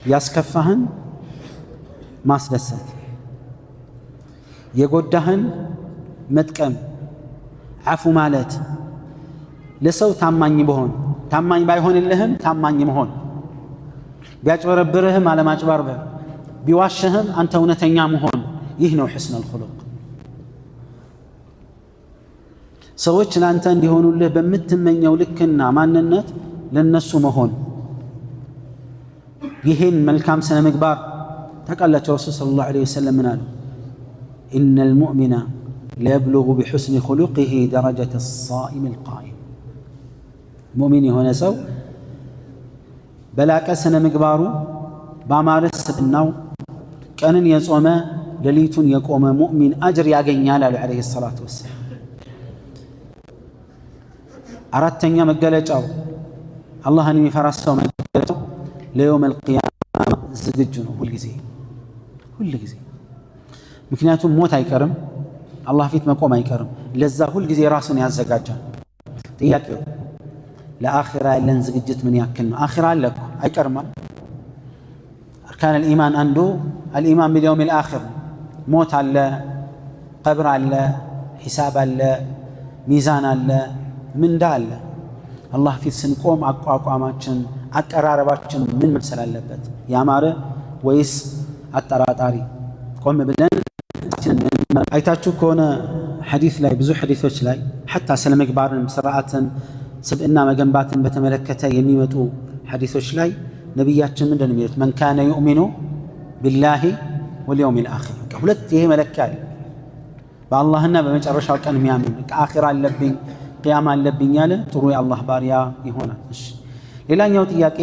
ያስከፋህን ማስደሰት፣ የጎዳህን መጥቀም፣ ዓፉ ማለት፣ ለሰው ታማኝ መሆን፣ ታማኝ ባይሆንልህም ታማኝ መሆን፣ ቢያጭበረብርህም አለማጭበርበር፣ ቢዋሽህም አንተ እውነተኛ መሆን። ይህ ነው ሕስነል ኹሉቅ። ሰዎች ለአንተ እንዲሆኑልህ በምትመኘው ልክና ማንነት ለነሱ መሆን። ይህን መልካም ስነ ምግባር ታውቃላቸው። ረሱል ሰለላሁ ዐለይሂ ወሰለም ምን አሉ? ኢነል ሙእሚነ ለየብሉጉ ቢሑስኒ ኹሉቂሂ ደረጀተ ሳኢም ልቃኢም። ሙእሚን የሆነ ሰው በላቀ ስነ ምግባሩ፣ በአማረ ስብዕናው ቀንን የጾመ ሌሊቱን የቆመ ሙእሚን አጅር ያገኛል አሉ ዐለይሂ ሰላቱ ወሰላም። አራተኛ መገለጫው፣ አላህን የሚፈራ ሰው መገለጫው ለየውም አልቅያማ ዝግጁ ነው ሁልጊዜ ሁልጊዜ። ምክንያቱም ሞት አይቀርም፣ አላህ ፊት መቆም አይቀርም። ለዛ ሁልጊዜ ራሱን ያዘጋጃል። ጥያቄው ለአኺራ ያለን ዝግጅት ምን ያክል ነው? አኺራ አለ እኮ፣ አይቀርም። أركان الإيمان አንዱ الإيمان باليوم الآخر። ሞት አለ፣ ቀብር አለ፣ ሒሳብ አለ፣ ሚዛን አለ፣ ምንዳ አለ። አላህ ፊት ስንቆም አቋቋማችን፣ አቀራረባችን ምን መምሰል አለበት? ያማረ ወይስ አጠራጣሪ? ቆም ብለን አይታችሁ ከሆነ ሐዲስ ላይ፣ ብዙ ሐዲሶች ላይ حتى ስነ ምግባርን፣ ስርዓትን፣ ስብዕና መገንባትን በተመለከተ የሚመጡ ሐዲሶች ላይ ነቢያችን ምንድን ነው የሚሉት? من كان يؤمن بالله واليوم الآخر። ሁለት ይሄ መለኪያ አለ። በአላህና በመጨረሻው ቀን የሚያምን፣ አኺራ አለብኝ፣ ቅያማ አለብኝ ያለ ጥሩ የአላህ ባሪያ ይሆናል። እሺ፣ ሌላኛው ጥያቄ